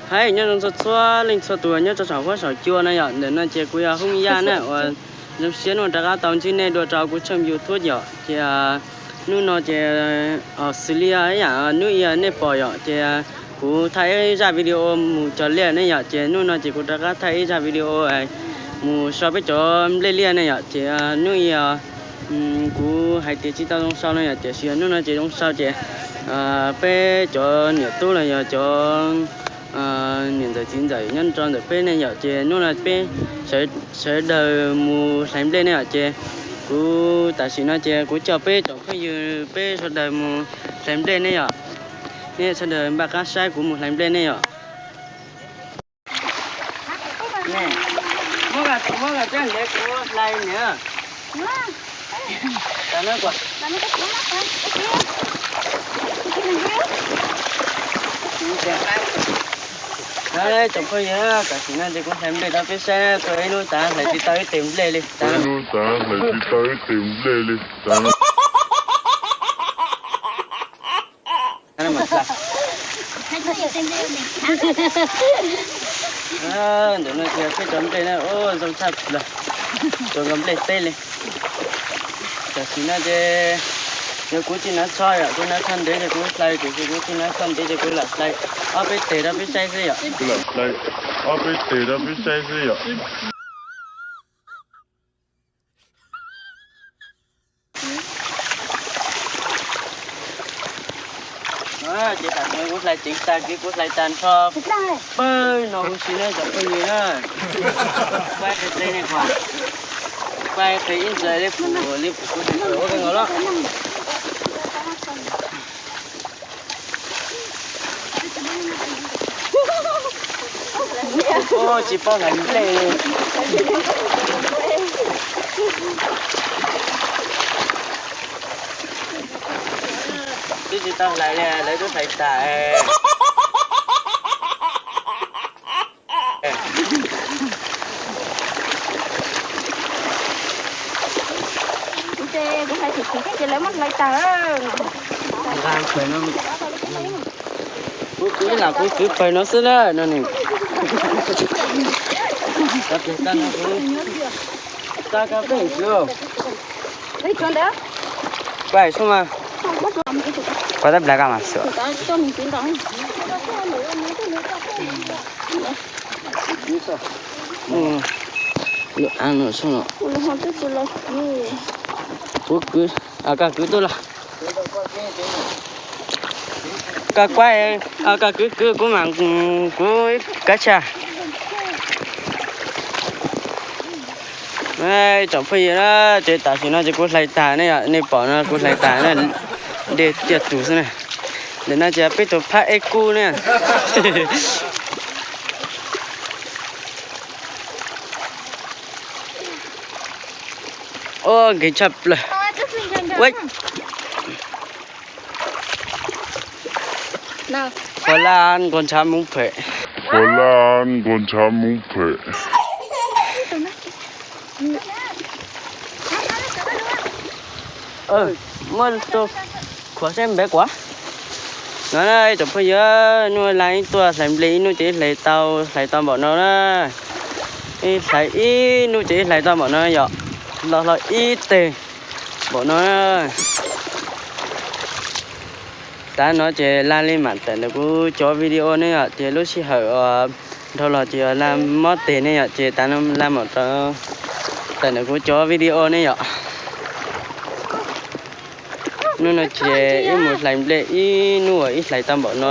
Hais nyob zoo txhua txhua leej txhua tus nyob rau saum huab saum cua na yom. Ntawm no ces kuv yog Hoob Yaj na uas zoo siab hnub no rov qab tau ntsib nej dua rau kuv tshooj YouTube yom. Ces hnub no ces xws li ib yam hnub ib nej pom yom, ces kuv thaij ib zaj video mus cog liaj ne yom. Ces hnub no ces kuv rov qab thaij ib zaj video mus so peb cov nplej liaj ne yom. Ces hnub ib kuv hais tias tsis tau zoo sau no yom, tiam sis hnub no ces zoo sau ces peb cov niam tub los yog cov niam ntxawm txiv ntxawm nyob rau ntawm peb ne yom, ces hnub no peb sawv daws mus hlais nplej ne yom. Ces kuv tam sim no ces kuv coj peb tsoom phooj ywg peb sawv daws mus hlais nplej ne yom. Nej sawv daws npaj qab saib kuv mus hlais nplej ne yom. Muab, muab tsiab ntiav kuv hlais niam. Tsoom phooj ywg, tam sim no ces kuv hlais nplej rau peb saib, tuaj ib hnub tas hlais tsis tau ib tes nplej li. Ib hnub tas hlais tsis tau ib tes nplej li. Ntawm no ces peb cov nplej na, zoo tshaj plaws, zoo nkaus nplej teb li. Tam sim no ces yog kuv tsis hnav tsho yom, kuv hnav tsho ntev ces kuv hlais, tiam sis kuv tsis hnav tsho ntev ces kuv lam hlais ob peb tes rau peb saib xwb yom. Kuv lam hlais ob peb tes rau peb saib xwb yom. Ces tam sim no kuv hlais ceev tag, kuv hlais tag nrho pawg no huv si na tsoom phooj ywg na. Kuv qhia nej, kuv qhia ib ntsis li pum li pum kuv ua ke nkaus los. Tsis paub hlais nplej li. Twb tsis tau hlais li, lawv twb hlais tag. Ces kuv hlais tsis tag ces lawv muab hlais tag. Kuv kwv lam kuv kwv pawg no xwb na no ne. Tag kab peb kwv. Kuv hais xwb mas. Kuv tab plas kaj mas xwb. Lub av no xwb no. Kuv kwv, koj kwv tuaj los. Koj kuaj, koj kwv kwv kuv mam kuv kab tshaj. Tsoom phooj ywg na, ces tam sim no ces kuv hlais tag ne yom, nej pom no kuv hlais tag na, dej tiaj tus xwb na. Ntawm no ces peb tus phab eb kub na. Ua nkeeg tshaj plaws. Khuav laj nkaus ntshav mus phem. Khuav laj nkaus ntshav mus phem. Muab rau khuav seb npem kuav. No na tsoom phooj ywg, hnub no ib tuaj hlais nplej ib hnub ces ib hlais tau, hlais tau npaum no na. Ib hlais ib hnub ces ib hlais tau npaum no yom. Los hlo ib teg npaum no. Tav no ces laj li mam tawm ntawm kuv cov video ne yom, ces lub sij hawm uas dhau los ces laj mob teg ne yom, ces tav no laj mam tawm ntawm kuv cov video ne yom. Hnub no ces wb mus hlais nplej ib hnub uas ib hlais tau npaum no.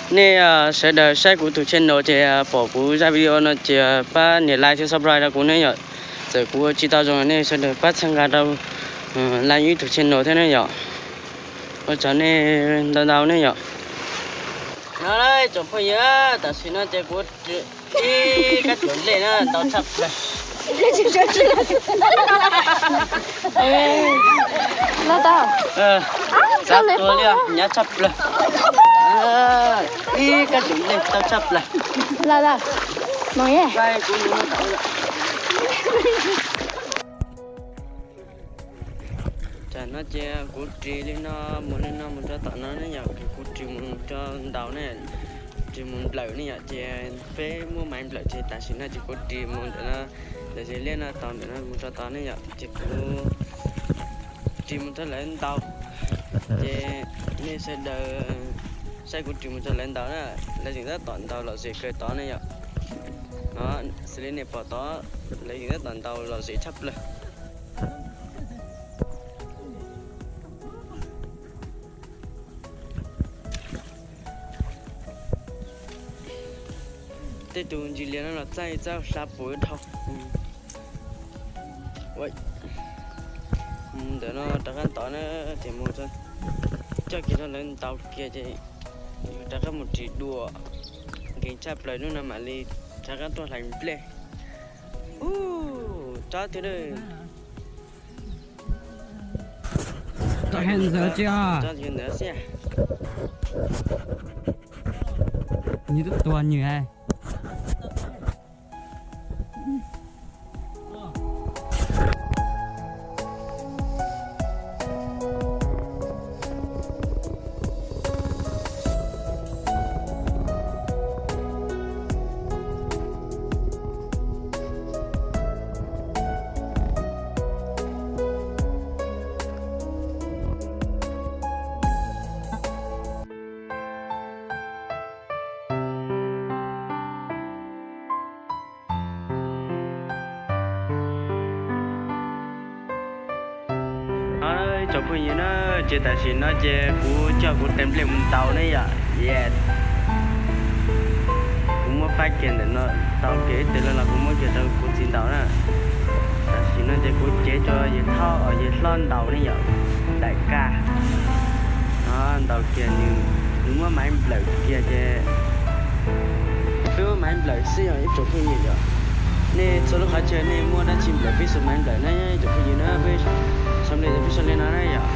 Nej sawv daws saib kuv tus channel ces pom kuv zaj video no ces pab nias like thiab subscribe rau kuv ne yom. Txawm kuv ua tsis tau zoo nej sawv daws pab txhawb nqa rau like ib tus channel thiab ne yom. Ua tsaug nej ntau ntau ne yom. No tsoom phooj ywg, tam sim no ces kuv ib kab tsuav nplej na, ntau tshaj plaws. Xav tuag li, hnyav tshaj plaws. Ib kab tsuav nplej ntau tshaj plaws. Kuv mus tau lawm. Tam no ces kuv ris li no, mus li no mus rau tom no ne yom, kuv ris mus rau ntaus ne, ris mus nplawm ne yom, ces peb muaj maiv nplawm ces tam sim no ces kuv ris mus ntawm no, ntawm zes liaj no tau ntawm no mus rau tod ne yom, ces kuv ris mus rau lawv ntaus, ces nej sawv daws saib kuv ris mus rau lawv ntaus na, lawv tseem tab tom ntaus lom zem kawg tod ne yom. No, xws li nej pom tod, lawv tseem tab tom ntaus lom zem tshaj plaws. Tej tus ntsis lias no los txaij txaij hlab puv dhau. Ntawm no rov qab ntov na, ces mus coj kiag rau lawv ntaus kiag ces yus rov qab mus ris dua. Nkees tshaj plaws, hnub no mam li rov qab tuaj hlais nplej. Ub, tsob twg na. Tsob ntawd xwb. Nws twb tuag nws hais. Ib tsoom phooj ywg na, ces tam sim no ces kuv coj kuv tais nplej mus ntaus ne yom. Yes, kuv muab faib kiag ntawm no, tau kiag ib teg los kuv muab kiag rau kuv txiv ntaus na. Tam sim no ces kuv cev rau yawg hlob, yawg hlob ntaus ne yom, daim kaj. No ntaus kiag nws, nws muab maiv nplawm kiag ces peb muab maiv nplawm xwb yom ib tsoom phooj ywg yom. Nej txhua lub qhov chaw nej muab dab tsi nplawm peb xuas maiv nplawm na ib tsoom phooj ywg na, peb sau nplej peb sau li no na yom.